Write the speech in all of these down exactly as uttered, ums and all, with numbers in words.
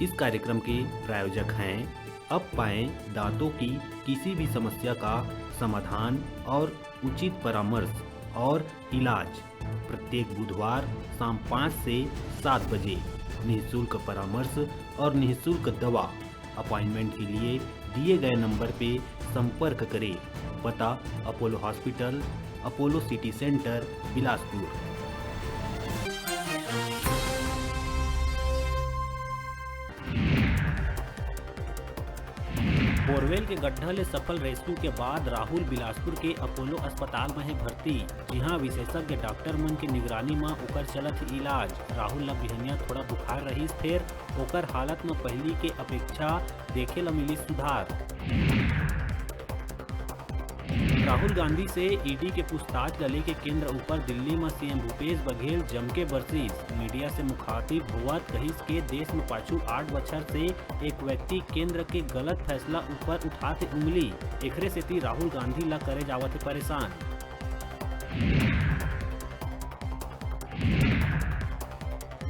इस कार्यक्रम के प्रायोजक हैं अब पाएं दांतों की किसी भी समस्या का समाधान और उचित परामर्श और इलाज। प्रत्येक बुधवार शाम पाँच से सात बजे निःशुल्क परामर्श और निःशुल्क दवा। अपॉइंटमेंट के लिए दिए गए नंबर पे संपर्क करें। पता: Apollo hospital, Apollo city centre, Bilaspur. Borewell के गड्ढा ले सफल रेस्क्यू के बाद राहुल बिलासपुर के अपोलो अस्पताल म हे भर्ती, जिहां विशेषज्ञ डॉक्टर मन के निगरानी म ओकर चलत हे इलाज। राहुल ल बिहनिया थोड़ा बुखार रहिस, फेर ओकर हालत म पहिली के अपेक्षा देखे ल मिलिस सुधार। राहुल गांधी से ईडी के पूछताछ ल लेके केंद्र ऊपर दिल्ली म सीएम भूपेश बघेल जमके बरसिस। मीडिया से मुखातिब होवत कहिस के देश म पाछू आठ बछर से एक व्यक्ति केंद्र के गलत फैसला ऊपर उठात हे उंगली, एखरे सेती राहुल गांधी ल करे जावत हे परेशान।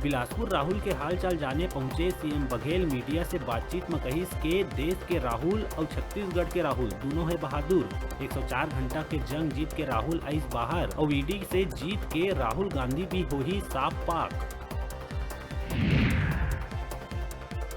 बिलासपुर राहुल के हालचाल जाने पहुंचे सीएम बघेल मीडिया से बातचीत म कहिस के देश के राहुल अउ छत्तीसगढ़ के राहुल दूनों हे बहादुर। एक सौ चार घंटा के जंग जीत के राहुल आइस बाहर अउ ईडी से जीत के राहुल गांधी भी होही साफ पाक।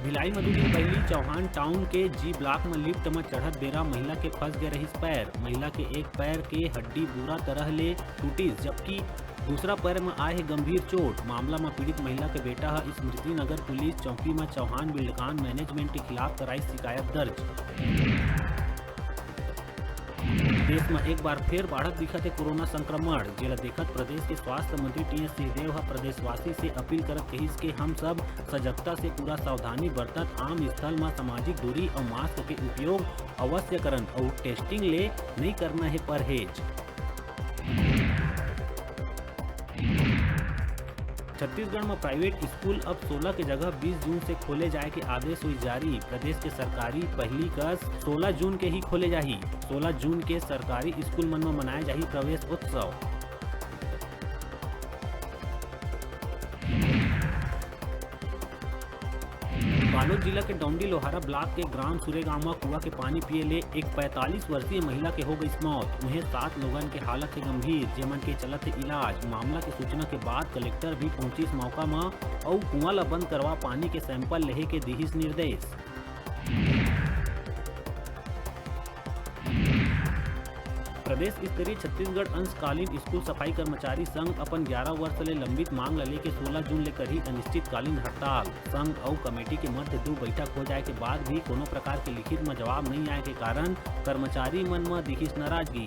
भिलाई म दू दिन पहिली चौहान टाउन के जी ब्लॉक म लिफ्ट म चढ़त बेरा महिला के फंस गे रहिस पैर। महिला के एक पैर के हड्डी बुरा तरह ले टूटिस, जबकि दूसरा पैर म आए हे गंभीर चोट। मामला म पीड़ित महिला के बेटा ह स्मृति नगर पुलिस चौकी म चौहान बिल्डकान मैनेजमेंट के खिलाफ कराइस शिकायत दर्ज। देश म एक बार फेर बाढ़त दिखत हे कोरोना संक्रमण, जेला देखत प्रदेश के स्वास्थ्य मंत्री टीएस सिंहदेव ह प्रदेशवासी से अपील करत कहिस के हम सब सजगता से पूरा सावधानी बरतत आम स्थल म सामाजिक दूरी अउ मास्क के उपयोग अवश्य करन अउ टेस्टिंग ले नइ करना हे परहेज। छत्तीसगढ़ म प्राइवेट स्कूल अब सोलह के जगह बीस जून से खोले जाए के आदेश होइस जारी। प्रदेश के सरकारी पहिली कस सोलह जून के ही खोले जाही। सोलह जून के सरकारी स्कूल मन म मनाए जाही प्रवेश उत्सव। बालोद जिला के डौंडी लोहारा ब्लॉक के ग्राम सुरेगांव म कुआ के पानी पिए ले एक पैंतालीस वर्षीय महिला के हो गइस मौत। उहें, सात लोगन के हालत हे गंभीर, जेमन के चलत हे इलाज। मामला के सूचना के बाद कलेक्टर भी पहुंचिस मौका म अउ कुआं ल बंद करवा पानी के सैंपल लेहे के दिहिस निर्देश। प्रदेश स्तरीय छत्तीसगढ़ अंशकालीन स्कूल सफाई कर्मचारी संघ अपन ग्यारह वर्ष ले लंबित मांग ल लेके सोलह जून ले करही अनिश्चितकालीन हड़ताल। संघ अउ कमेटी के मध्य दू बैठक हो जाए के बाद भी कोनो प्रकार के लिखित म जवाब नइ आए के कारण कर्मचारी मन म दिखिस नाराजगी।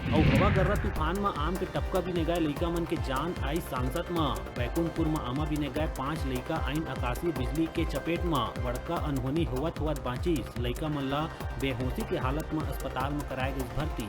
अउ हवा गर्रा तूफान म आम के टपका बिने गए लइका मन के जान आइस सांसत म। बैकुंठपुर म आमा बिने गए पांच लइका आइन आकाशीय बिजली के चपेट म। बड़का अनहोनी होवत होवत बांचिस। लइका मन ल बेहोशी के हालत म अस्पताल म कराए गइस भर्ती।